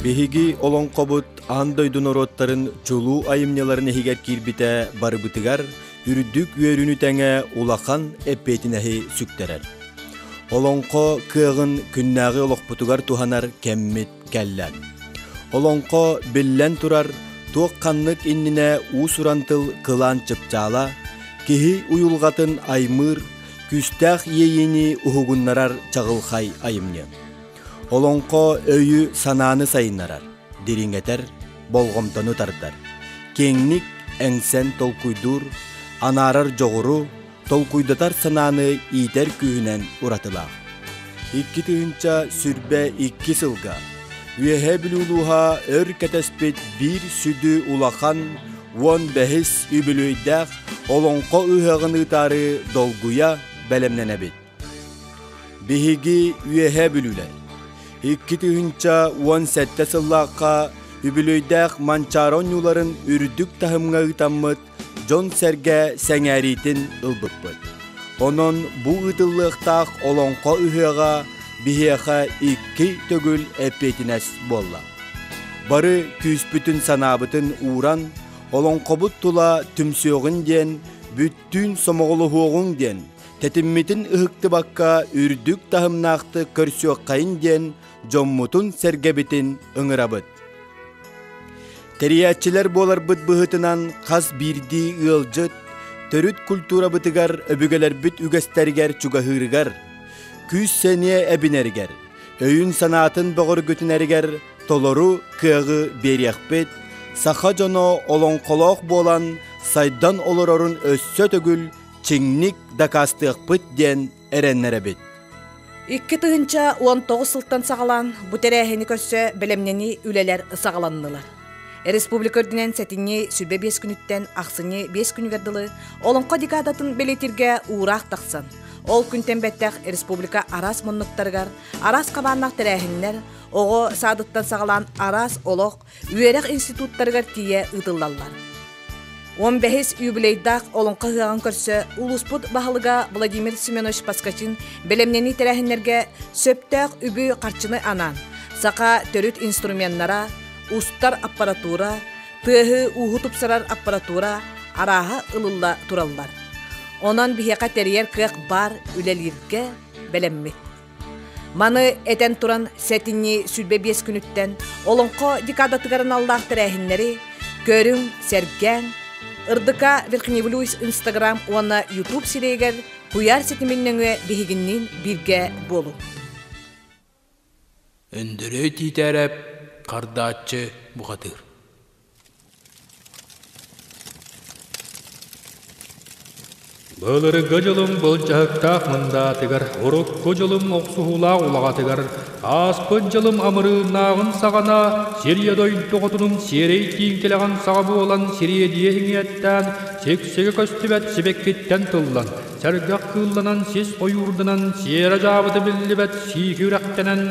Биһиги олоҥхобут аан дойду норуоттарын чулуу айымньыларын иһигэр киирбитэ барыбытыгар үрдүк үөрүүнү тэҥэ улахан эппиэтинэһи сүктэрэр. Олоҥхо кыаҕын күннээҕи олохпутугар туһанар кэммит кэллэ. Олоҥхо биллэн турар туох ханнык иннинэ уус-уран тыл кылаан чыпчаала, киһи уйулҕатын аймыыр, күүстээх иэйиини уһугуннарар чаҕылхай айымньы. Олоҥхо өйү-санааны сайыннарар, дириҥэтэр, болҕомтону тардар, киэҥник эҥсэн толкуйдуур, анаарар дьоҕуру, толкуйдатар санааны иитэр күүһүнэн уратылаах. 2022 сылга Үөһээ Бүлүү улууһа өр кэтэспит биир сүдү улахан 15 үбүлүөйдээх Олоҥхо ыһыаҕын ыытаары долгуйа бэлэмнэнэбит. Биһиги Үөһээ Бүлүүлэр 2017 сыллаахха үбүлүөйдээх Манчаары оонньууларын үрдүк таһымҥа ыытаммыт дьон-сэргэ сэҥээриитин ылбыппыт. Онон бу ыытыллыахтаах Олоҥхо ыһыаҕа биһиэхэ икки төгүл эппиэтинэс буолла. Бары күүспүтүн-санаабытын ууран, олоҥхобут тула түмсүөҕүн диэн, бүттүүн сомоҕолоһуоҕуҥ диэн, тэтиммитин ыһыктыбакка үрдүк таһымнаахтык көрсүөххэйин диэн дьоммутун-сэргэбитин ыҥырабыт. Тэрийээччилэр буоларбыт быһыытынан хас биирдии ыалдьыт төрүт культурабытыгар өбүгэлэрбит үгэстэригэр чугаһыырыгар, күүс-сэниэ эбинэригэр, өйүн-санаатын бөҕөргүтүнэригэр толору кыаҕы биэриэхпит, саха дьоно олоҥхолоох буолан сайдан олорорун өссө төгүл чиҥник дакаастыахпыт диэн эрэннэрэбит. 2019 сылтан саҕалаан бу тэрээһини көрсө бэлэмнэнии үлэлэр саҕаланнылар. Республика үрдүнэн сэтинньи сүбэ биэс күнүттэн ахсынньы биэс күнүгэр дылы Олоҥхо декадатын бэлиэтииргэ уураах тахсан, ол күнтэн бэттэх республика араас муннуктарыгар араас хабааннаах тэрээһиннэр оҕо саадыттан саҕалаан араас олох, үөрэх институттарыгар тиийэ ыытыллаллар. 15 юбилейдаах Олоҥхо ыһыаҕын көрсө улууспут баһылыга Владимир Семенович Поскачин бэлэмнэнии тэрээһиннэргэ сөптөөх үбү-харчыны анаан, саха төрүт инструменнара, устар аппаратура, тыаһы-ууһу тупсарар аппаратура арааһа ылылла тураллар. Онон биһиэхэ тэрийэр кыах баар үлэлииргэ бэлэммит. Маны этэн туран сэтинньи 25 күнүттэн Олоҥхо декадатыгар аналлаах тэрээһиннэри көрүҥ, сэргээҥ, Ырдыка Верхневлюйс Инстаграм уонна Ютуб сирэйигэр куйаар ситимин нөҥүө биһигинниин бииргэ буолуҥ. Өндөрөй Тиитээрэп хардааччы бухатыыр. Былыргы дьылым былдьаһыктаах мындаатыгар, урукку дьылым охсуһуулаах улаҕатыгар, ааспыт дьылым амырыыннааҕын саҕана, сирийэ дойду хотунум сиэрэй тииҥкилэҕин саҕа буолан сириэдийэ иҥиэттээн, сиксигэ көстүбэт сибэккиттэн тыллан, сэргэх кыылланан сис ойуурданан, сиэрэ дьаабыта биллибэт сиики үрэхтэнэн,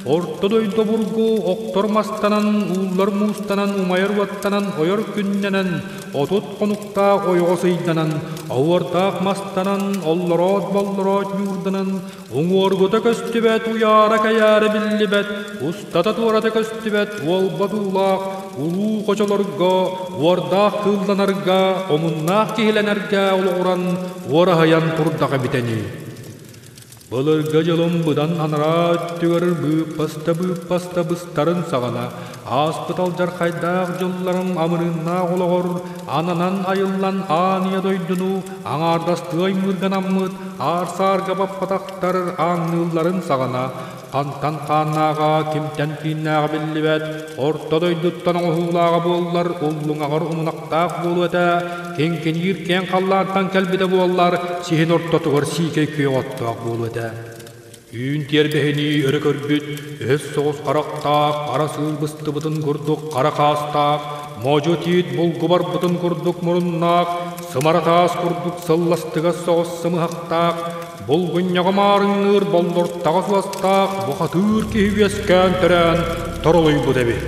Орто дойду обургу охтор мастанан, ууллар муустанан, умайар уоттанан, ойор күннэнэн, 30 хонуктаах ойоҕос ыйданан, оһуордаах мастанан, оллороот-боллороот ньуурданан, уҥуоргута көстүбэт, уйаара-кэйээрэ биллибэт, устата-туората көстүбэт уолба дуулаах улуу хочолорго, уордаах кыылланарга, омуннаах киһилэнэргэ олоҕуран уораһыйан турдах эбитэний. Былыргы дьылым быдан анараа өттүгэр быыппаста-быыппаста быстарын саҕана, ааспыт алдьархайдаах дьылларым амырыыннаах олоҕор ананан айыллан аан ийэ дойдуну аҥаардастыы аймыырганаммыт аар-саарга баппатахтар ааҥныылларын саҕана, хантан хааннааҕа, кимтэн кииннээҕэ биллибэт, орто дойдуттан оҥоһуулааҕа буоллар уллуҥаҕар умунахтаах буолуо этэ, киҥкиниир киэҥ халлаантан кэлбитэ буоллар, сиһин ортотугар сиикэй күөх оттоох буолуо этэ. Үүн тиэрбэһинии өрө көрбүт, өһөс соҕус харахтаах, хара сыыр быстыбытын курдук хара хаастаах, модьу тиит булгу барбытын курдук муруннаах, сымара таас курдук сылластыгас соҕус сымыһахтаах, Булгунньаҕа маарыҥныыр боллуртаҕа суостаах бухатыыр киһи үөскээн төрөөн торолуйбут эбит.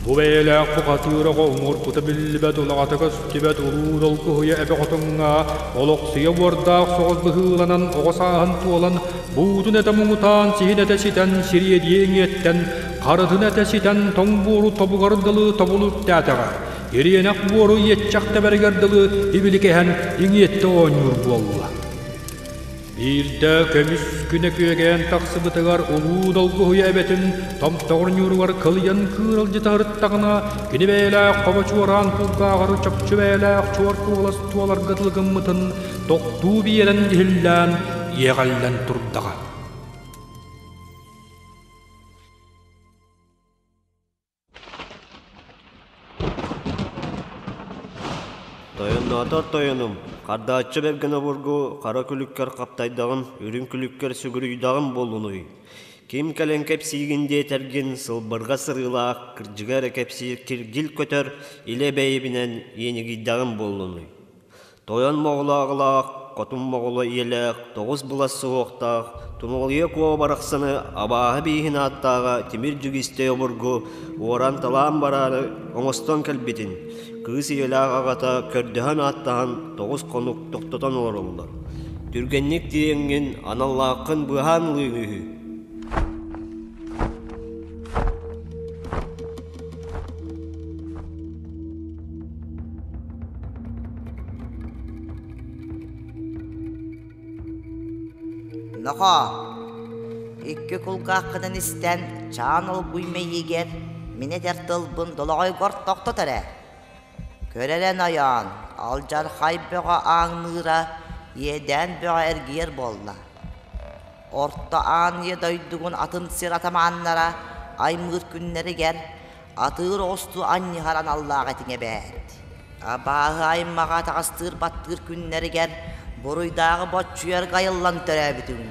Бу бэйэлээх бухатыыр оҕо уҥуоркута биллибэт улаҕата көстүбэт улуу долгуһуйа эбэ хотуҥҥа олохсуйа уордаах соҕус быһыыланан оҕо сааһын туолан буутун этэ муҥутаан сиһин этэ ситэн сириэдийэ иҥиэттэн харытын этэ ситэн тоҥ буору тобугар дылы тобулу үктээтэҕэ, ириэнэх буору иэччэх тэбэригэр дылы ибиликэһэн иҥиэттэ оонньуур буолла. Биирдэ көмүс күнэ күөгэйэн тахсыбытыгар улуу долгуһуйа эбэтин томтоҕор ньууругар кылыйан кыыралдьыта сырыттаҕына, кини бэйэлээх хобо чуораан кулгааҕар чопчу бэйэлээх чуор куолас туоларга тылгыммытын тохтуу биэрэн иһиллээн, иэҕэллэн турдаҕа. Тойонноотор тойонум, хардааччы бэргэн обургу хара күлүккэр хаптайдаҕым, үрүҥ күлүккэр сүгүрүйдэҕим буоллунуй. Ким кэлэн кэпсиигин диэтэргин сылбырҕа сырыылаах, кырдьыга эрэ кэпсиир киргил көтөр илэ бэйэбинэн иэнигийдэҕим буоллунуй. Тойон моҕолооҕулаах, хотун моҕоло ийэлээх, тоҕус былас суһуохтаах, Тумулуйа Куо барахсаны абааһы бииһин ааттааҕа Тимир Дьүгүстэй обургу уоран-талаан бараары оҥостон кэлбитин, кыыс ийэлээх аҕата көрдөһөн-ааттаһан тоҕус хонук тохтотон олороллор. Түргэнник тиийэҥҥин аналлааххын быыһаан ылыыҥ үһү. Нохоо, икки кулгааххынан истэн, чаан олгуй мэйиигэр мин этэр тылбын долоҕойгор тохтот эрэ. Көр эрэ нойоон, алдьархай бөҕө ааҥныыра, иэдээн бөҕө эргийэр буолла. Орто Аан ийэ дойдугун атын сир атамааннара аймыыр күннэригэр атыыр оҕустуу анньыһар аналлаах этиҥ эбээт. Абааһы аймаҕа атаҕастыыр-баттыыр күннэригэр буруйдааҕы боччуйарга айыллан төрөөбүтүҥ.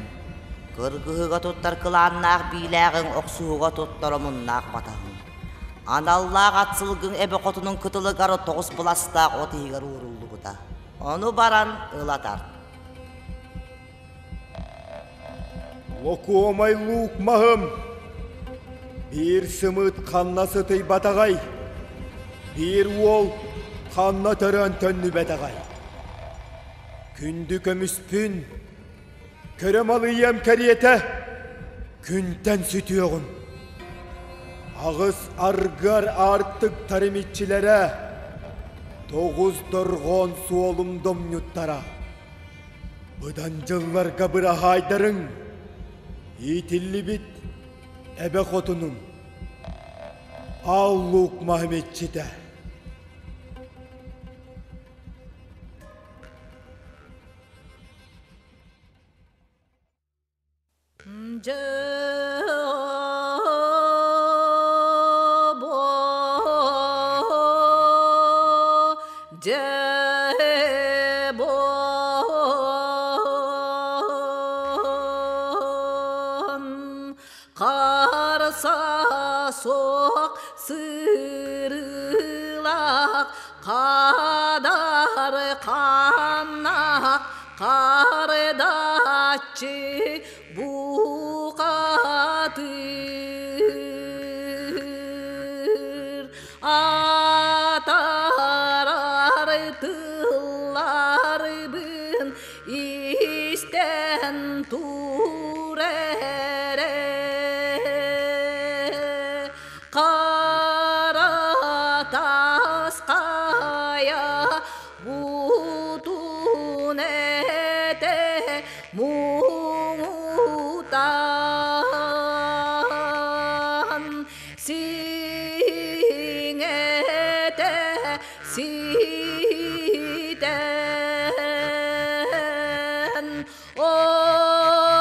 Кыргыһыыга туттар кылааннаах биилээҕиҥ охсуһууга туттар омуннаах батаһыҥ. Аналлаах ат сылгыҥ эбэ хотунун кытылыгар тоҕус быластаах от иһигэр ууруллубута. Ону баран ыла тарт. Локуомай луук маһым, биир сымыыт ханна сытыйбатаҕай, биир уол ханна төрөөн төннүбэтэҕэй. Күндү көмүспүн, көрө малыйыам кэриэтэ, күнтэн сүтүөҕүм. Аҕыс аргыар аартыктарым иччилэрэ, тоҕус дорҕоон суолум домньуттара. Быдан дьылларга быраһаайдарыҥ, иитиллибит эбэ хотунум, Аал Луук маһым иччитэ. Харса суох сырыылаах хадар ханнаах Хардааччы бухатыр атаарар тылларбын истэн тур эрэ Хара таас хайа Бутун этэ муҥутаан сиҥэтэ ситэн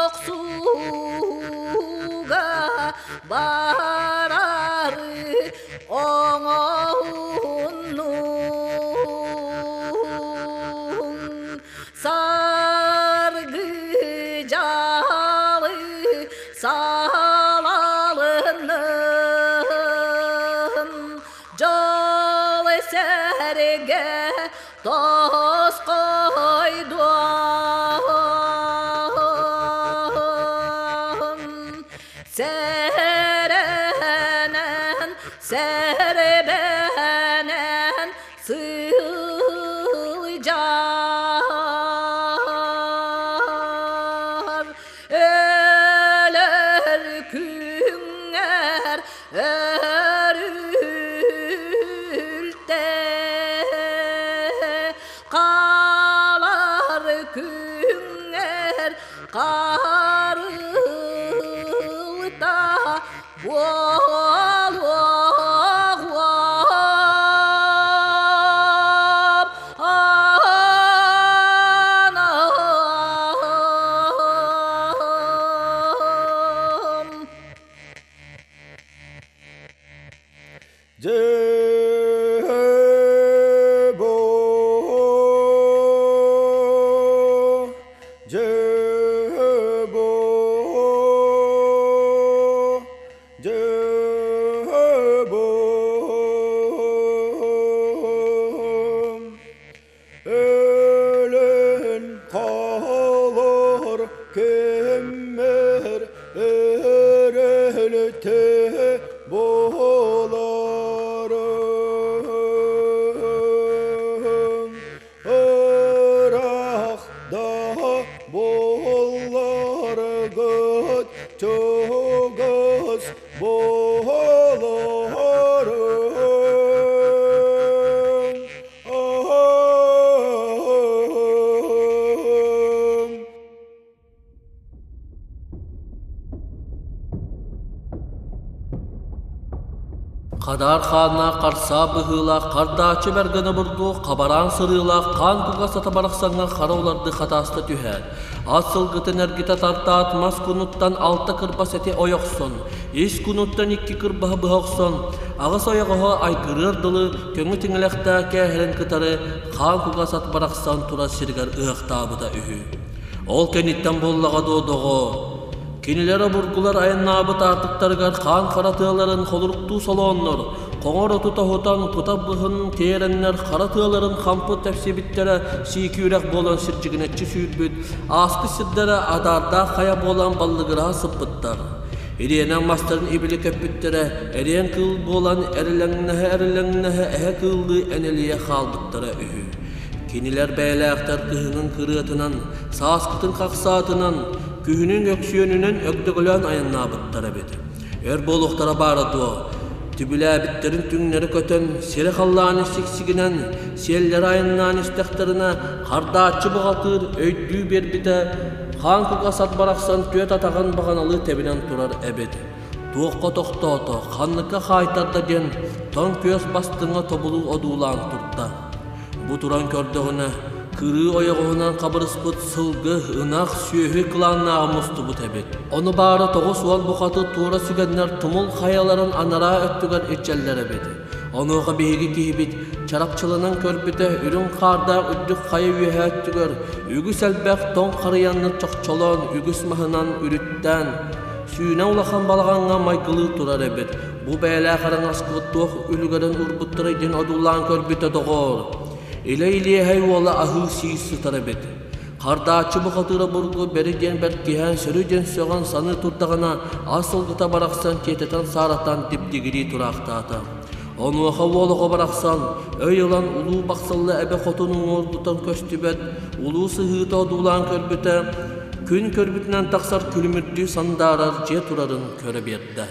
охсууга барары оҥоһуннуҥ саргы дьалы салалынным дьол сэргэ тосхойдуон Сэрэнэн, сэрбэнэн сылдьар. Өлөр күҥҥэр Харылта буолуоҕуом. Аанам. Дьэ-бо, дьэ-бо, дьэ-бо. Өлөн хаалар кэммэр эрэлтэ буоларым. Ыраах да буолларгыт чугас буоларым. Хадаар хааннаах харсаа быһыылаах хардааччы бэргэн обургу хабараан сырыылаах хаан кугас ата барахсаҥҥа хара уларды хатааста түһээт, ат сылгытын эргитэ тартаат мас кунуттан алта кырбас эти ойохсон, ис кунуттан икки кырбаһы быһа охсон, аҕыс ойоҕоһо айгырыар дылы көҥү тиҥилэхтээх кээһэрин кытары хаан кугас ат барахсан турар сиригэр ыһыахтаабыта үһү. Ол кэнниттэн буоллаҕа дуо, доҕоор? Кинилэр обургулар айаннаабыт аартыктарыгар хаан хара тыаларын холоруктуу солооннор, хоҥор оту тоһутан, кута быһын тиэрэннэр хара тыаларын хампы тэпсибиттэрэ сиикүүрэх буолан сирдьигинэччи сүүрбүт, ааспыт сирдэрэ адаардаах хайа буолан баллыгыраһа сыппыттар. Ириэнэх мастарын ибили көппүттэрэ, эриэн кыыл буолан эрилэҥнэһэ-эрилэҥнэһэ эһэ кыыллыы энэлийэ хаалбыттара үһү. Кинилэр бэйэлээхтэр кыһынын кырыатынан, сааскытын хахсаатынан, күһүнүн өксүөнүнэн өгдөкөлөөн айаннаабыттар эбит. Өр буолуохтара баара дуо, түбүлээбиттэрин түҥнэри көтөн, сири-халлааны сиксигинэн, сиэллэри айаннаан истэхтэринэ, хардааччы бухатыыр өйдүү биэрбитэ, хаан кугас ат барахсан түөрт атаҕын баҕаналыы тэбинэн турар эбит. Туохха тохтоото, ханныкка хаайтарда диэн тоҥ күөс бастыҥа тобулу одуулаан турда. Бу туран көрдөҕүнэ, кырыы ойоҕоһунан хабырыспыт сылгы, ынах, сүөһү кылааннааҕы мустубут эбит. Ону баара 90 бухаты туора сүгэннэр тумул хайаларын анараа өттүгэр илдьэллэр эбит. Онуоха биһиги киһибит чарапчыланан көрбүтэ үрүҥ хаардаах үрдүк хайа үөһээ өттүгэр үгүс элбэх тоҥ харыйаны чохчолоон үгүс маһынан үрүттээн сүүнэ улахан балаҕаҥҥа майгылыы турар эбит. Бу бэйэлээх араҥаскыбыт туох үлүгэрин уурбуттарай диэн одуулаан көрбүтэ доҕоор. Илэ Илиэһэй уола аһыы-сии сытар эбит. Хардааччы бухатыыра бургу бэри диэн бэркиһээн сөрү диэн сөҕөн саныы турдаҕына ас сылгыта барахсан тиэтэтэн сааратан дибдигирии тураахтаата. Онуоха уол оҕо барахсан өй ылан улуу бахсылла эбэ хотун уҥуоргутан көстүбэт улуу сыһыыта одуулаан көрбүтэ, күн көрбүтүнэн тахсар күлүмүрдүү сандаарар дьиэ турарын көрө биэрдэ.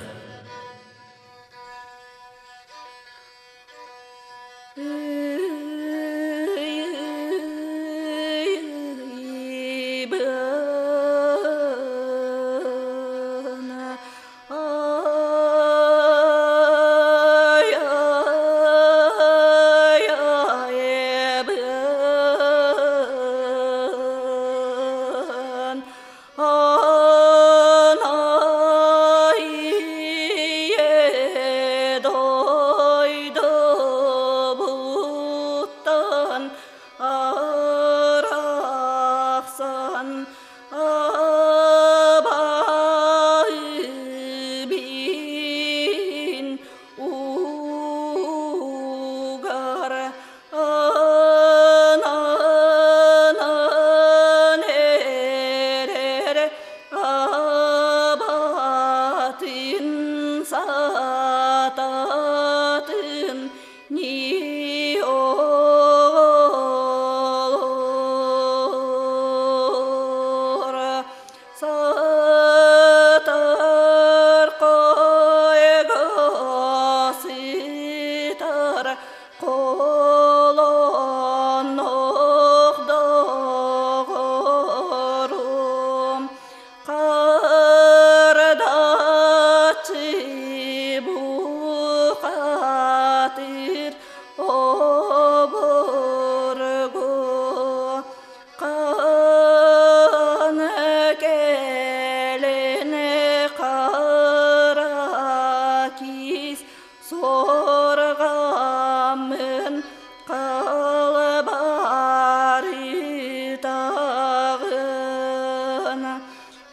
Сытар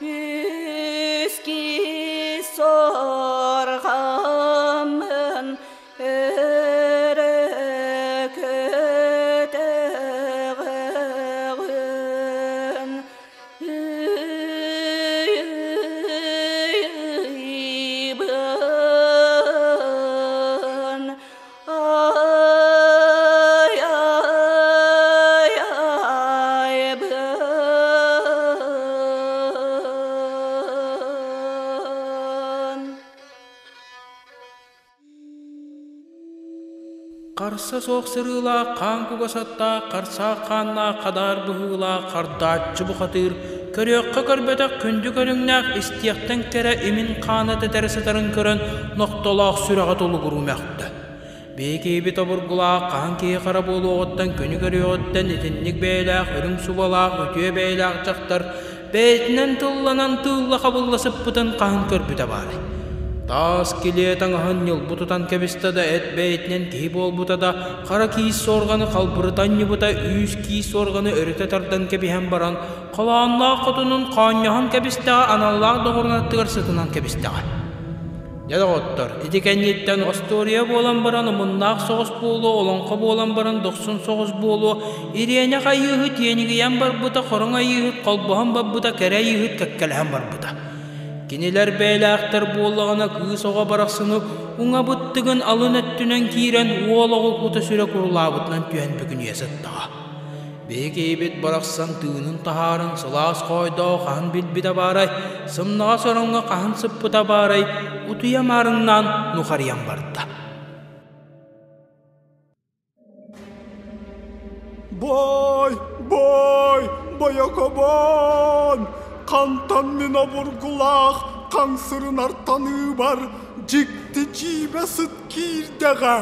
Үс киис сорҕаммын өрө көтөҕөҕүн Ыйбын ай ай айбын Харса суох сырыылаах, хаан кугас аттаах, харсаах хааннаах, хадаар быһыылаах, хардааччы бухатыыр, көрүөххэ көрбөтөх күндү көрүҥнээх, истиэхтэн кэрэ имин хаана тэтэрэ сытарын көрөн, нохтолоох сүрэҕэ толугуруу мөхтө. Биһикиибит обургулаах, хаһан киһи хара буолуоҕуттан, күнү көрүөҕүттэн итинник бэйэлээх, үрүҥ субалаах, үтүө бэйэлээх дьахтар бэйэтинэн тылланан тыылла хабылла сыппытын хаһан көрбүтэ баарай? Таас килиэ таҥаһын ньылбы тутан кэбистэ да эт бэйэтинэн киһи буолбута да, хара киис суорҕаны халбырыта анньыбыта, үүс киис суорҕаны өрүтэ тардан кэбиһэн баран, холоонноох хотунун хоонньоһон кэбистэҕэ, аналлаах доҕорун аттыгар сытынан кэбистэҕэ. Дьэ, доҕоттор, ити кэнниттэн остуоруйа буолан баран омуннаах соҕус буолуо, олоҥхо буолан баран дохсун соҕус буолуо, ириэнэх айыыһыт иэнигийэн барбыта, хороҥ айыыһыт холбоһон барбыта, кэрэ айыыһыт кэккэлэһэн барбыта. Кинилэр бэйэлээхтэр буоллаҕына кыыс оҕо барахсаны уҥа быттыгын алын өттүнэн киирэн уол оҕо кута сүрэ курулаабытынан түһэн бүкүнүйэ сыттаҕа. Биһи киһибит барахсан тыынын таһааран сылаас хоойдоох хаһан билбитэ баарай, сымнаҕас ороҥҥо хаһан сыппыта баарай, утуйа маарыҥнаан нухарыйан барда. Бой, бой, бойокобон! Хантан мин обургулаах хаҥсырынар таныыбар дьикти дьиибэ сыт киирдэҕэ.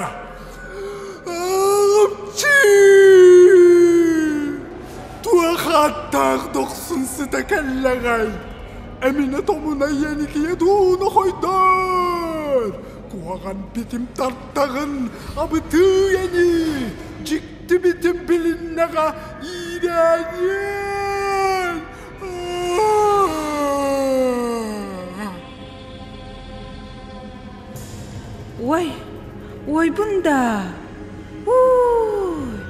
Ылымчыы! Туох ааттаах дохсун сыта кэллэҕэй? Эминэ томуна иэникийэ дууну хойдор! Куһаҕан битим тартаҕын абытыы ини, дьикти битим билиннэҕэ иирээниэн! Ой, уойбун даа! Ууй!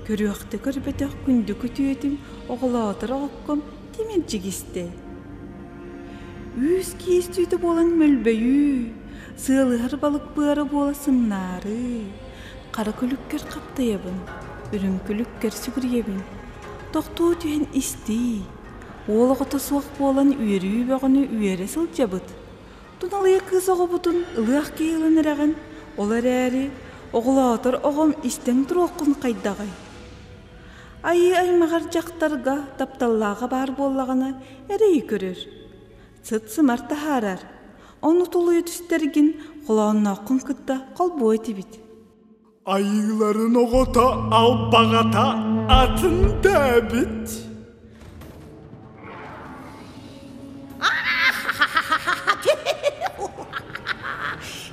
Көрүөхтэ көрбөтөх күндү күтүөтүм оҕолоотор оҕокком тимирдьигистэй. Үүс киис түүтэ буолан мөлбөйүү, сыалыһар балык быара буола сымнаары, хара күлүккэр хаптайабын, үрүҥ күлүккэр сүгүрүйэбин. Тохтуу түһэн истиий, уол оҕото суох буолан үөрүү бөҕөнү үөрэ сылдьабыт. Туналыйа кыыс оҕобутун ылыах киһи ылан эрэҕин, ол эрээри оҕолоотор оҕом истэн туруоххун хайдаҕый? Айыы аймаҕар дьахтарга тапталлааҕа баар буоллаҕына эрэйи көрөр, сыт-сымар таһаарар, ону тулуйа түстэргин холооннооххун кытта холбуо этибит. Айыыларын оҕото албаҕата атын да эбит.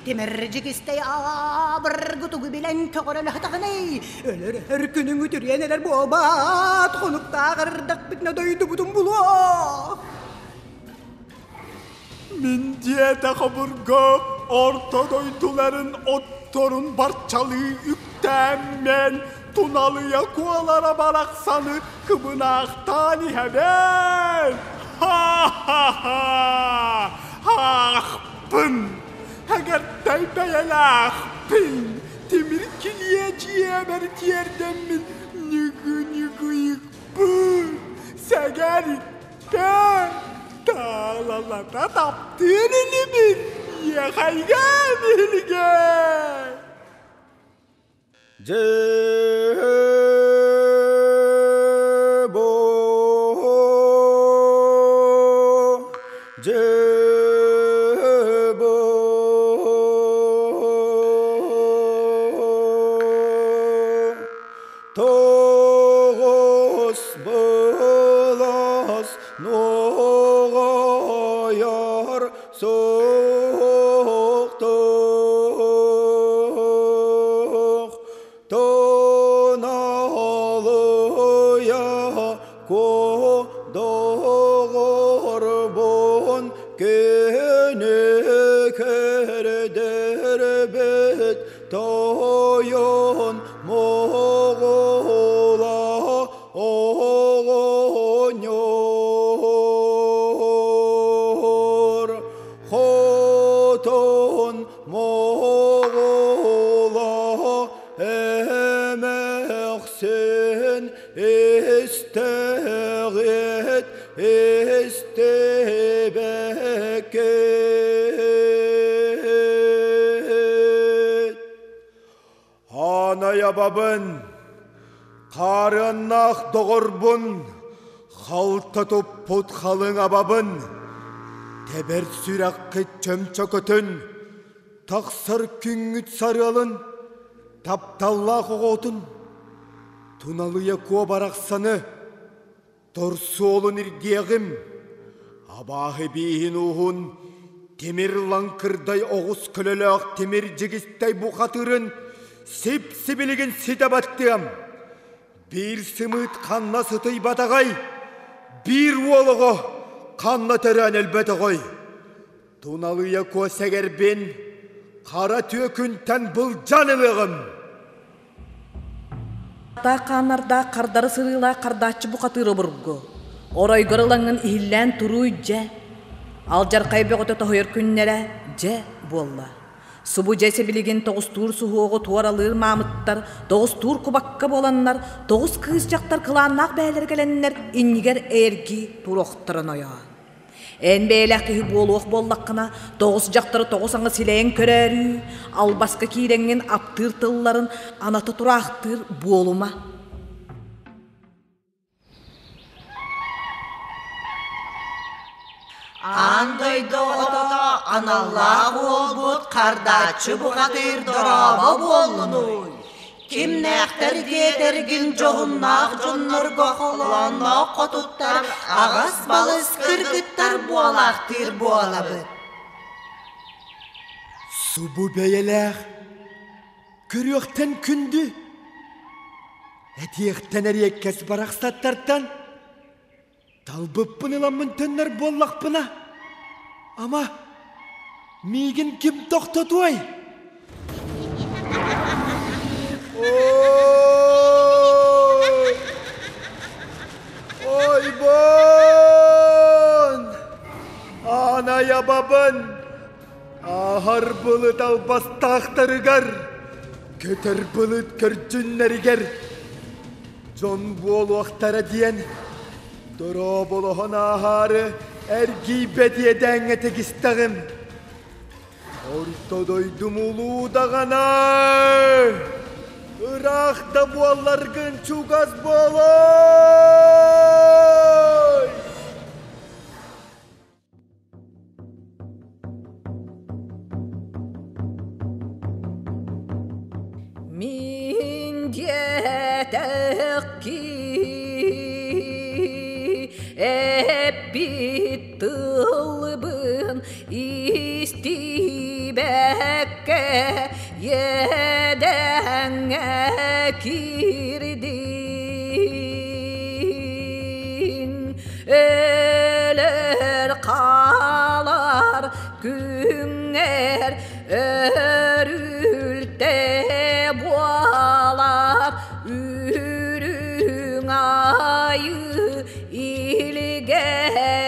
Тимирдьигистэй абыргы тугу билэн көҕөрөлөһөтөҕүнэй өлөр өр күнүҥ үтүрүйэн эрэр буолбаат хонуктааҕырдахпытына дойдубутун булуо Мин диэтэх обургу орто дойдуларын отторун барчалыы үктээммэн туналыйа куолара барахсаны кыбынаахтаан иһэбин. Ха-ха-ха! Аахпын! Эгэртэй бэйэлээхпин! Тимир килиэ дьиэбэр тиэрдэммин ньыгы-ньыгыйыкпын! Сэгэриккэ! Таалалата таптыыр инибин! Иэхэйгэ биһилигэ! Дьэ-бо, дьэ-бо. Тоҕус былас нуоҕайар суохтуох Тоналыйа кодоҕор Күнү көрдөрбүт тойон Моҕола оҕонньор Хотун Моҕола эмээхсин истэҕит истибэккит. Аанай абабын, хаарыаннаах доҕорбун, халта туппут халыҥ абабын, тэбэр сүрэххит чөмчөкөтүн, тахсар күҥҥүт сарыалын, тапталлаах оҕотун, туналыйа куо барахсаны, Торсуолун ирдиэҕим, абааһы бииһин ууһун, тимир лаҥкырдай оҕус көлөлөөх тимир дьигистэй бухатыырын сип-сибилигин ситэ баттыам. Биир сымыыт ханна сытыйбатаҕай, биир уол оҕо ханна төрөөн өлбөтөҕөй? Туналыйа куо сэгэрбин хара түөкүнтэн былдьаан ылыаҕым. Хааннардаах хардары сырыылаах хардааччы бухатыыр обургу. Оройгор ылаҥҥын иһиллээн турууй дьэ. Алдьархай бөҕөтө тоһуйар күннэрэ дьэ буолла. Субу дьэ сибилигин тоҕустуур суһуоҕу туоралыыр маамыттар, тоҕустуур кубакка буоланнар, тоҕус кыыс дьахтар кылааннаах бэйэлэрэ кэлэннэр иннигэр эйэргии туруохтарын ойоон. Эн бэйэлээх киһи буолуох буоллаххына, тоҕус дьахтары тоҕус аҥы силэйэн көрөөрүү, албаска киирэҥҥин аптыыр тылларын аната тураахтыыр буолума. Аан дойду оҕото аналлаах уолбут хардааччы бухатыыр дорообо буоллунуй! Кимнээхтэр диэтэргин дьоһуннаах дьоннорго холоонноох хотуттар аҕас-балыс кыргыттар буолаахтыыр буолабыт. Субу бэйэлээх, көрүөхтэн күндү, этиэхтэн эриэккэс барахсаттартан Талбыппын ыламмын төннөр буоллахпына, ама, миигин ким тохтотуой? Ой! Ойбон! Аанай абабын! Ааһар былыт албастаахтарыгар, көтөр былыт көрдьүннэригэр дьон буолуохтара диэн дорооболоһон ааһаары эргийбэт иэдээҥҥэ тигистэҕим. Орто дойдум улуу даҕаны! Ыраах да буолларгын чугас буолуой! Мин диэтэххи эппит тылбын истибэккэ иэдэҥҥэ киирдиҥ Өлөр хаалар күҥҥэр өрүлтэ буолар үрүҥ айыы илгэтин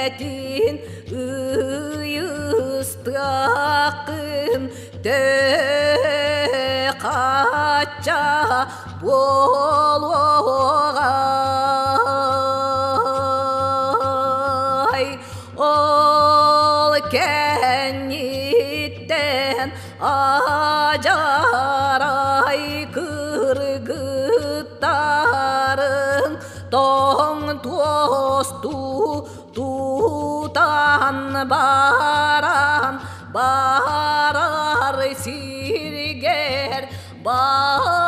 ыйыстыаххын төһө хачча буолуоҕай ол кэнниттэн адьарай кыргыттарын тоҥ туостуу тутан баран барар сиргэр бар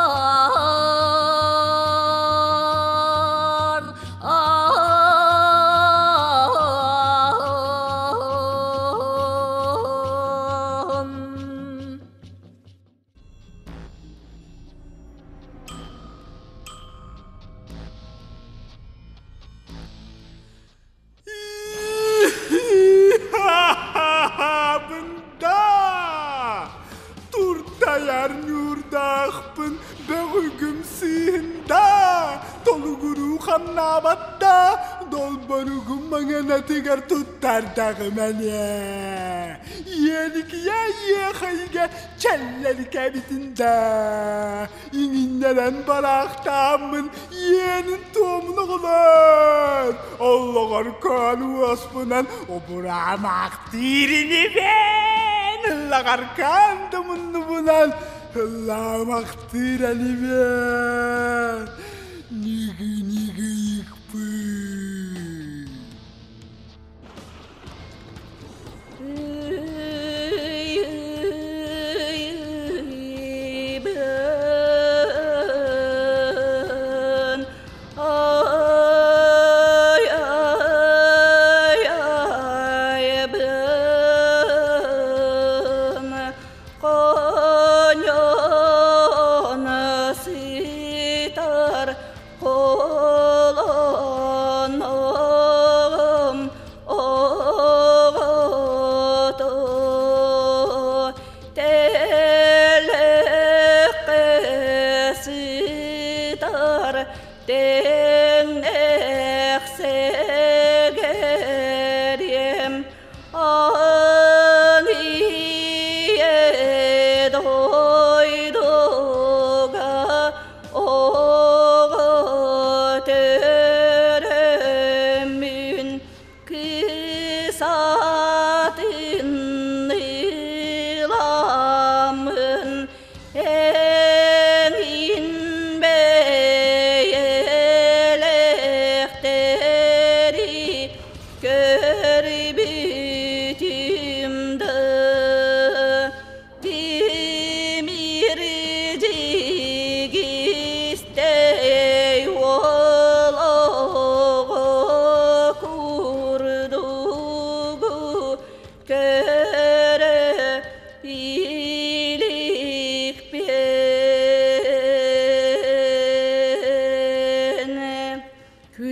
сатаабат да, долборугум маҥанатыгар туттардаҕым ane. Иэникийэ иэхэйгэ чэллэрикэбитин да, иҥиннэрэн бараахтааммын иэнин туомун оҕолор, оллоҕор көөн уоспунан обураамаахтыыр инибэн, ыллаҕаркаан да муннубунан ыллаамахтыыр энибэн, нигы-нигы икпыт.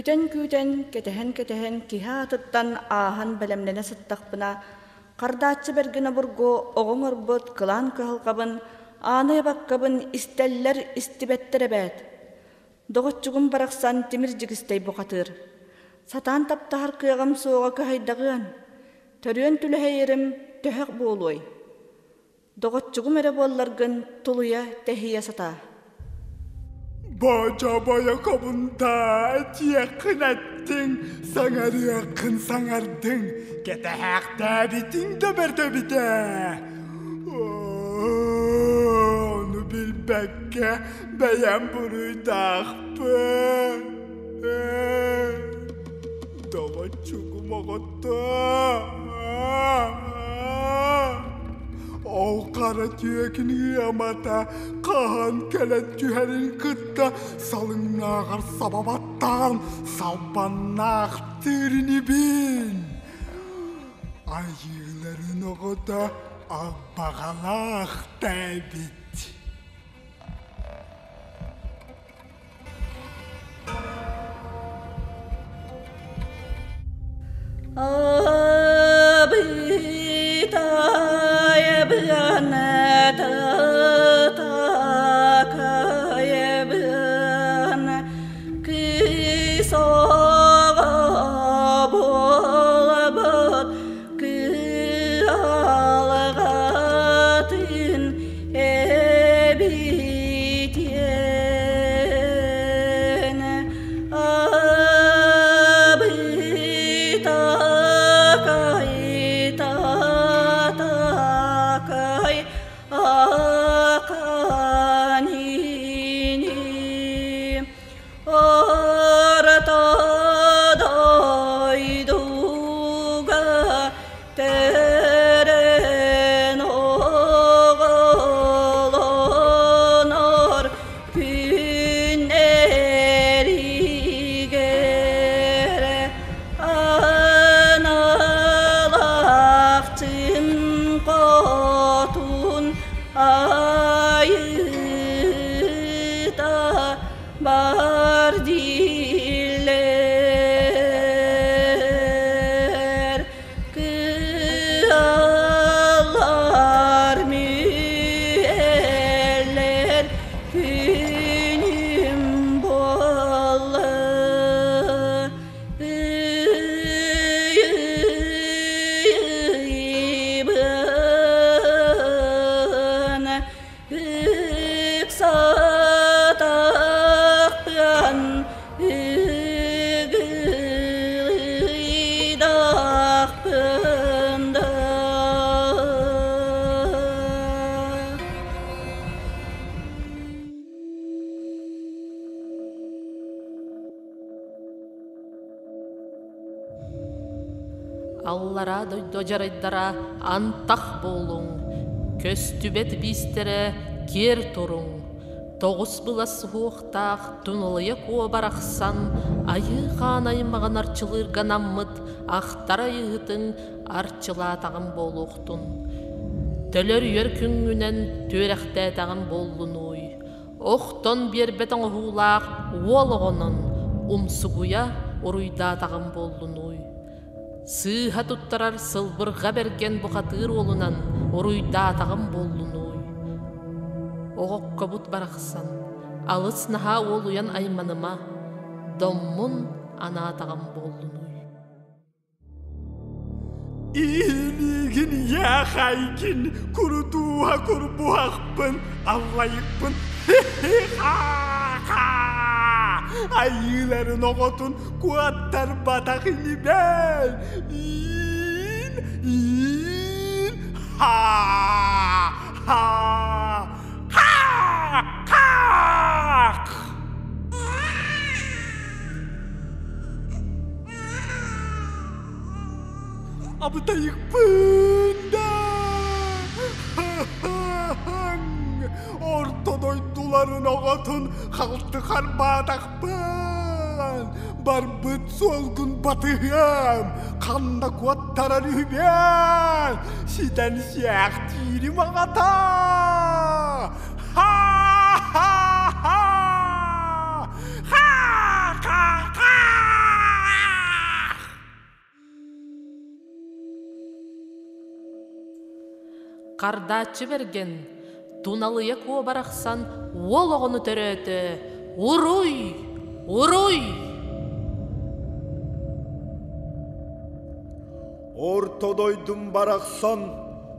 Күүтэн-күүтэн, кэтэһэн-кэтэһэн киһи аатыттан ааһан бэлэмнэнэ сыттахпына, хардааччы бэргэн обургу оҕоҥ орбут кылаан кыһалҕабын, ааны ыбаккабын истэллэр истибэттэр эбээт. Доҕоччугум барахсан тимир дьигистэй бухатыыр. Сатаан таптаһар кыаҕым суоҕа кыһайдаҕыан, төрүөн түлэһэйэрим төһөх буолуой? Доҕоччугум эрэ буолларгын тулуйа, тэһийэ сатаа. Бочобойокобунда этиэххин эттиҥ, саҥарыаххын саҥардыҥ, кэтэһээхтээбитиҥ да бэрт эбитэ. Ону билбэккэ бэйэм буруйдаахпын. Доҕоччугум оҕото. Ол хара түөкүн ыамата хаһан кэлэн түһэрин кытта салыҥнааҕар саба баттаан салбаннаахтыыр инибин. Айыыларын оҕото албаҕалаах да эбит. Аллараа дойду дьарайдара антах буолуҥ, көстүбэт биистэрэ киэр туруҥ, тоҕус былас суһуохтаах туналыйа куо барахсан айыы хаан аймаҕын арчылыырга анаммыт ахтар айыыһытыҥ арчылаатаҕым буолуохтун. Төлөр үөр күҥҥүнэн түөрэхтээтэҕим буоллунууй, охтон биэрбэт оҥоһуулаах уол оҕонон умсугуйа уруйдаатаҕым буоллунууй. Сыыһа туттарар сылбырҕа бэргэн бухатыыр уолунан уруйдаатаҕым буоллунууй. Оҕоккобут барахсан, алыс наһаа уолуйан айманыма, доммун анаатаҕым буоллунууй. Иилиигин яхайгин курутууһа курбуһахпын аллайыкпын хи-хи-ха-ха айыыларын оҕотун куоттарбатах инибэн иин иин ха ха ха ха Абытайыкпын да Орто дойдуларын оҕотун халты харбаатахпын Барбыт суолгун батыһыам Ханна куоттарар үһүбүөн Ситэн сиэхтиирим аҕата Ха-ха-ха Ха-ха-ха Хардааччы бэргэн, туналыйа куо барахсан уол оҕону төрөөтө, уруй! Уруй! Орто дойдум барахсан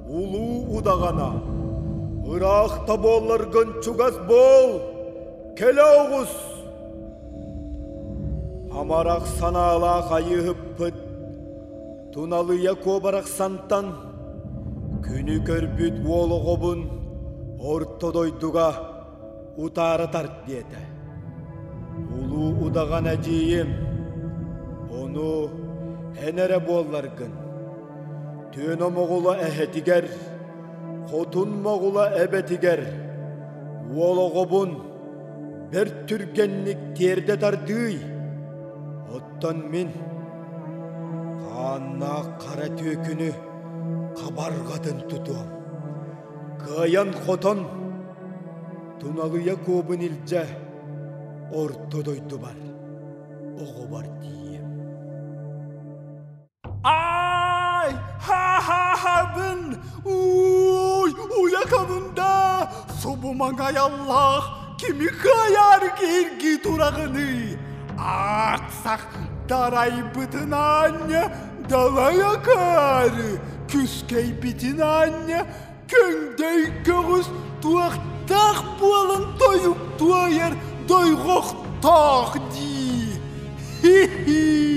улуу удаҕана, ыраах да буолларгын чугас буол, кэлэ оҕус! Амарах санаалаах айыыһыппыт Туналыйа куобарахсантан күнү көрбүт уол оҕобун орто дойдуга утаара тарт диэтэ. Улуу удаҕан эдьиийим, ону эн эрэ буолларгын, Түөн Омоҕула эһэтигэр, Хотун Моҕула эбэтигэр уол оҕобун бэрт түргэнник тиэрдэ тардыый. Оттон мин хааннаах хара түөкүнү хабарҕатын тутуом. Кыайан-хотон туналыйа куобун илдьэ орто дойдубар оҕобор тиийиэм. Ай! Ха-ха-хабын! Уй! Уйакабын да! Субу маҥайаллаах кими кыайар киирги тураҕыный? Ааксах дарайбытын аанньа далай акаары, күскэйбитин аанньа көҥдөй көҕүс туохтаах буолан тойук туойар дойҕохтоох дии. Хи-хи!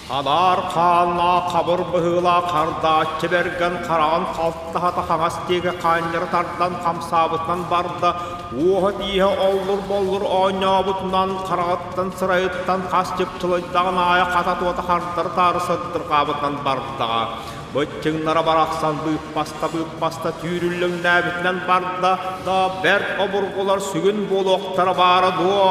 Хадаар хааннаах хабыр быһыылаах хардааччы бэргэн хараҕын халтаһата хаҥас диэки хаанньары тардан хамсаабытынан барда, уоһа-тииһэ оллур-боллур оонньообутунан хараҕыттан сырайыттан хас чыпчылыйдаҕын аайы хата туота хардары-таары сырдырҕаабытынан бардаҕа. Быччыҥнара барахсан быыппаста-быыппаста түүрүллүҥнээбитинэн барда да, бэрт обургулар сүгүн буолуохтара баара дуо?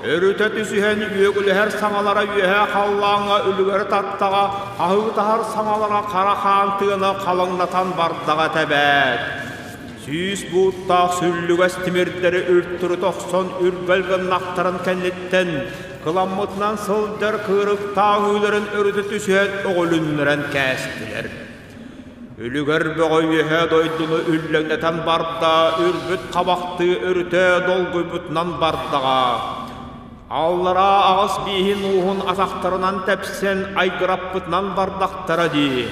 Өрүтэ түсүһэн үөгүлэһэр саҥалара үөһэ халлааҥҥа үлүгэри таттаҕа, хаһыытаһар саҥалара хара хаан тыаны халыҥнатан бардаҕа тэбээт. Сүүс бууттаах сүллүгэс тимирдэри үлтүрүтэ охсон үргэл гыннахтарын кэнниттэн, кыламмытынан сылдьар кыырыктаах үүлэрин өрүтэ түсүһэн өҕүлүннэрэн кээстилэр. Үлүгэр бөҕө үөһэ дойдуну үллэҥнэтэн барда, үрбүт хабахтыы өрүтэ долгуйбутунан бардаҕа. Аллараа аҕыс бииһин ууһун атахтарынан тэпсэн айгыраппытынан бардахтара дии.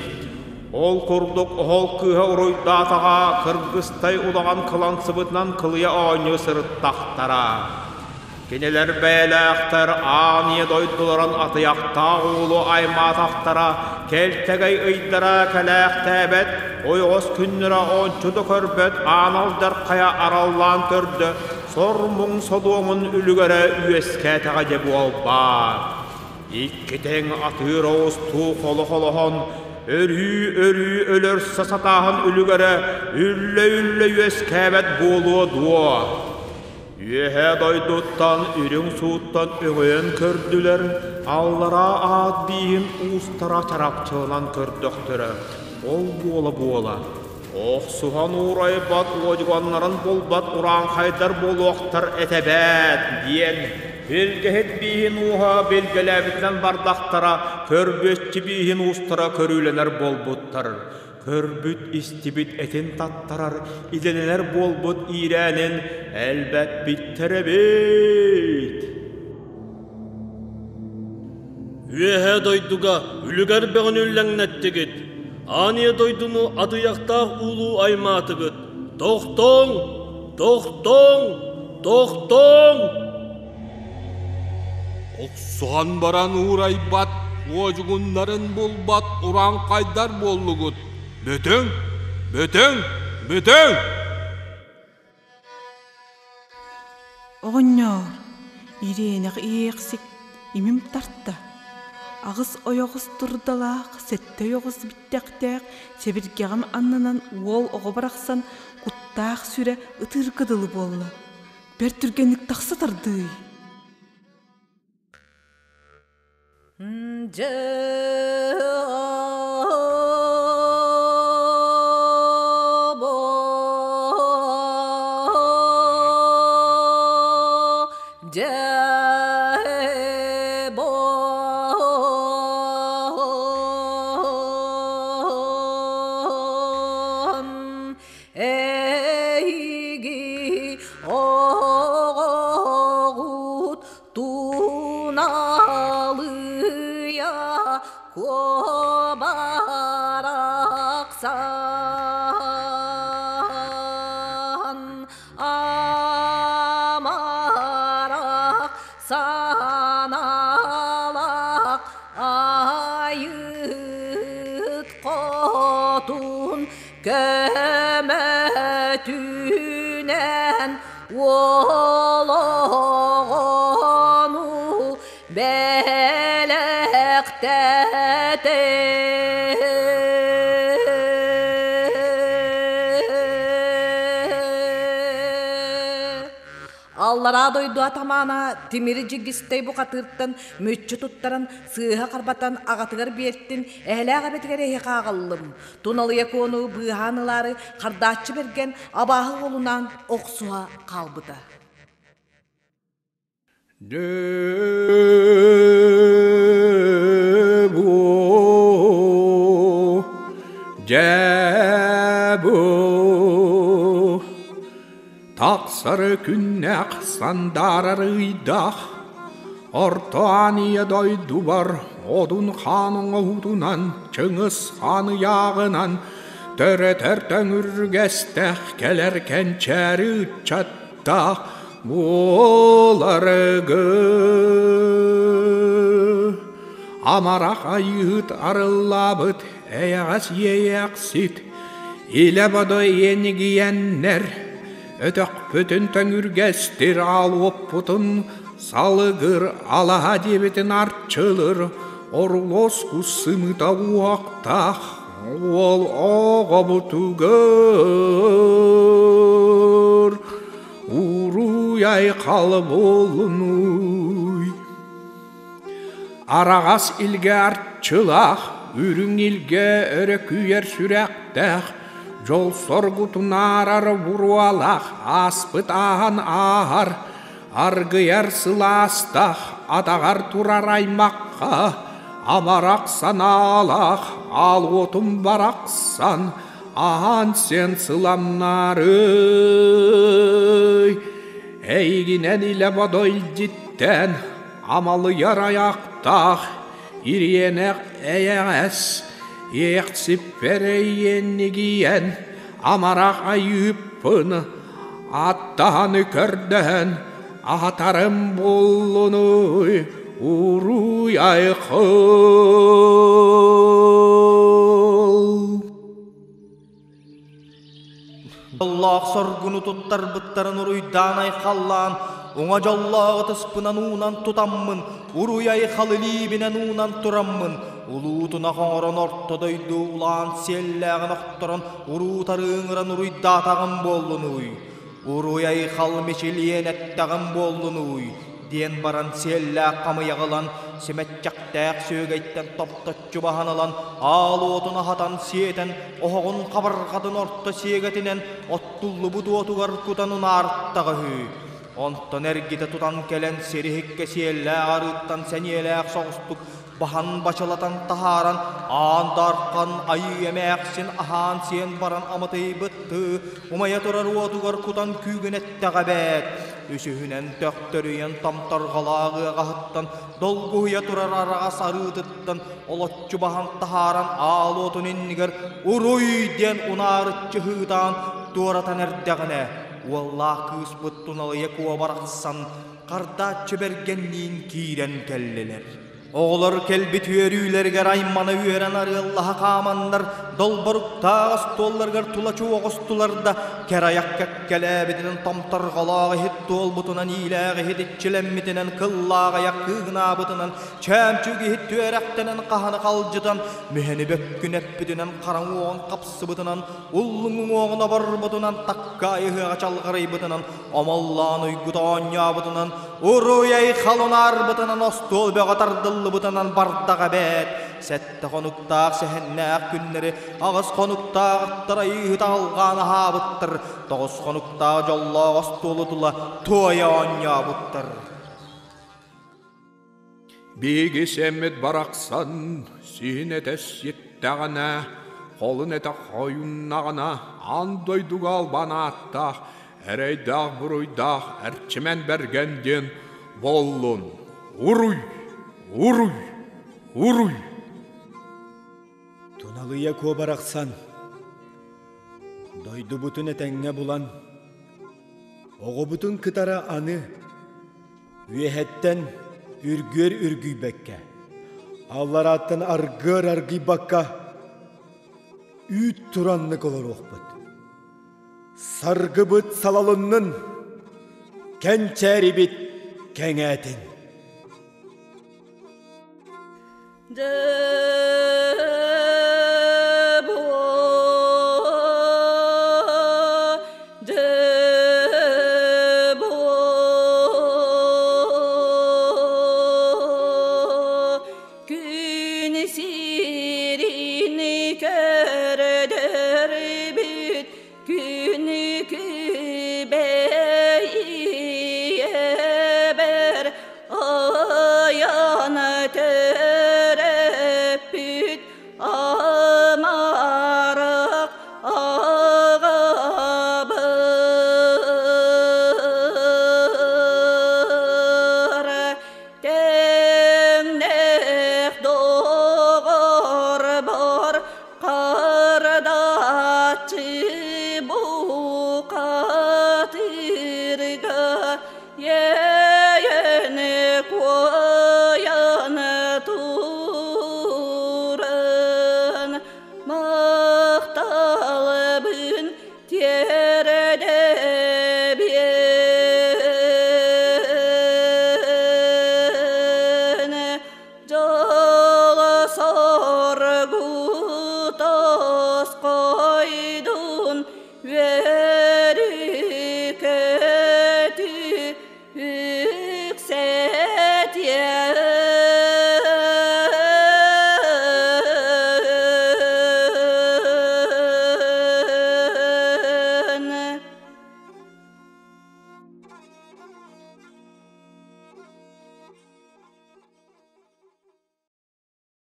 Ол курдук оһол кыыһа уруйдаатаҕа, кыргыстай улахан кылаҥсыбытынан кылыйа оонньуу сырыттахтара. Кинилэр бэйэлээхтэр аан ийэ дойдуларын атыйахтаах уулу аймаатахтара, кэлтэгэй ыйдара кэлээхтээбэт, ойоҕос күннэрэ ончу да көрбөт аан алдьархайа араллаан төрдө, сор-муҥ содуомун үлүгэрэ үөскээтэҕэ дьэ буолбаат. Икки тэҥ атыыр оҕустуу холо-холоһон, өрүү-өрүү өлөрсө сатааһын үлүгэрэ үллэ-үллэ үөскээбэт буолуо дуо? Үөһээ дойдуттан үрүҥ сууттан өҥөйөн көрдүлэр, аллараа аат бииһин уустара чарапчыланан көрдөхтөрө, ол буола-буола. Охсуһан уурайбат уодьуганнарын булбат урааҥхайдар буолуохтар этэ эбээт диэн билгэһит бииһин ууһа билгэлээбитинэн бардахтара, көрбүөччү бииһин уустара көрүүлэнэр буолбуттар. Көрбүт, истибит этин таттарар, идэлэнэр буолбут иирээнин элбэппиттэр эбит. Үөһээ дойдуга үлүгэр бөҕөнү үллэҥнэттигит, Аан ийэ дойдуну атыйахтаах уулуу аймаатыгыт. Тохтооҥ! Тохтооҥ! Тохтооҥ! Охсуһан баран уурайбат, уодьугуннарын булбат урааҥхайдар буоллугут. Бүтүҥ! Бүтүҥ! Бүтүҥ! Оҕонньоор, ириэнэх иэйэхсик имим тарта, аҕыс ойоҕос турдалаах, сэттэ ойоҕос биттэхтээх сэбиргэҕим аннынан уол оҕо барахсан куттаах сүрэ ытыырга дылы буолла. Бэрт түргэнник тахса тардыый. Эйиги оҕоҕут Туналыйа куобарахсан амарах санаалаах айыыт хотун көмөтүнэн Уол оҕону бэлэхтэтэ. Аллараа дойду атамаана тимири дьигистэй бухатыыртан мүччү туттаран, сыыһа харбатан аҕатыгар биэртин, эһэлээх эбэтигэр эһиэхэ аҕаллым. Туналыйа Куону быыһаан ылаары хардааччы бэргэн абааһы уолунаан охсуһа хаалбыта. Дьэ-бу, дьэ-бу, тахсары күннээх сандаарар ыйдаах, Орто Ания дойдубар Одун хаан оҥоһуутунан, Чыҥыс хаан ыйааҕынан төрөтөр төҥүргэстээх кэлэр кэнчээри ыччаттаах буоларгы. Амарах айыыһыт арыллаабыт эйэҕэс иэйэхсит, илэ-бодо иэнигийэннэр, өтөхпүтүн төҥүргэстир аал уоппутун Салыгыр алаһа диэбитин арчылыр, орулуос кус сымыта уохтаах уол оҕобутугар уруй-айхал буолунуй. Араҕас илгэ арчылаах, үрүҥ илгэ өрө күйэр сүрэхтээх, дьол соргутунаарар буруолаах ааспыт ааһан ааһар, Аргыйар сылаастах атаҕар турар аймахха амарах санаалаах аал уотум барахсан аһаан сиэн сыламнаарый. Эйигинэн илэ бодо илдьиттэн амалыйар айахтаах ириэнэх эйэҕэс иэхсиппэр эйиэннигийэн амарах айыыппын Аттаһаны көрдөһөн аһатарым буллунуй уруй айхыл. Аллаах соргуну туттарбыттарын уруйдаан айхаллаан, уҥа дьоллоох ытыспынан уунан тутаммын, уруй-айхал илиибинэн уунан тураммын, улуутунах оҥорон орто дойду улаан сиэллээҕин охторон уруутары ыҥыран уруйдаатаҕым буоллунууй, уруй-айхал мичилиэн эттэҕим буоллунууй, диэн баран сиэллээх хамыйаҕы ылан, симэччэхтээх сүөгэйтэн топточчу баһан ылан, аал уотун аһатан сиэтэн, оһоҕун хабарҕатын орто сиэгэтинэн оттуллубут уотугар кутан унаартаҕа үһү. Онтон эргитэ тутан кэлэн сириһиккэ сиэллээх арыыттан сэниэлээх соҕустук баһан бачылатан таһааран аан дархан айыы эмээхсин аһаан-сиэн баран аматыйбыттыы умайа турар уотугар кутан күүгүнэттэҕэ эбээт. Үсүһүнэн төхтөрүйэн томторҕолоох ыаҕаһыттан долгуһуйа турар араҕас арыытыттан олоччу баһан таһааран аал уотун иннигэр «Уруй!» диэн унаарыччы ыһыытаан туоратан эрдэҕинэ, уоллаах кыыспыт туналыйа куобарахсан Хардааччы Бэргэнниин киирэн кэллилэр. Оҕолор кэлбит үөрүүлэригэр аймана үөрэн арыаллаһа хааманнар, долборуктаах остуолларыгар тула чуоҕустулар да, кэрайах кэккэлээбитинэн томторҕолоох иһит туолбутунан иилээх иһит иччилэммитинэн кыллаах айах кыыгынаабытынан чөөмчүк иһит түөрэхтэнэн хаһаны халдьытан мүһэни бөккүнэппитинэн хараҥ уоҕун хапсыбытынан уллуҥ уҥуоҕун оборбутунан таккаайы ыһыаҕа чалҕарыйбытынан омоллоон уйгута оонньообутунан уруй-айхал унаарбытынан остуол бөҕө тардыллыбытынан бардаҕа эбээт сэттэ хонуктаах сэһэннээх күннэри аҕыс хонуктаах аттар айыыһыта алҕаан аһаабыттар тоҕус хонуктаах дьоллоох остуолу тула туойа оонньообуттар Биһиги сэммит барахсан сиһин этэ ситтэҕинэ, холун этэ хойуннаҕына, аан дойдуга албан ааттаах, эрэйдээх-буруйдаах Эрчимэн Бэргэн диэн буоллун. Уруй! Уруй! Уруй! Туналыйа куо барахсан, дойдубутун этэҥҥэ булан, оҕобутун кытары аны Үөһэттэн үргүөр үргүйбэккэ, алларааттан аргыар аргыйбакка үүт тураннык олоруохпут. Саргыбыт салалыннын, кэнчээрибит кэҥээтин.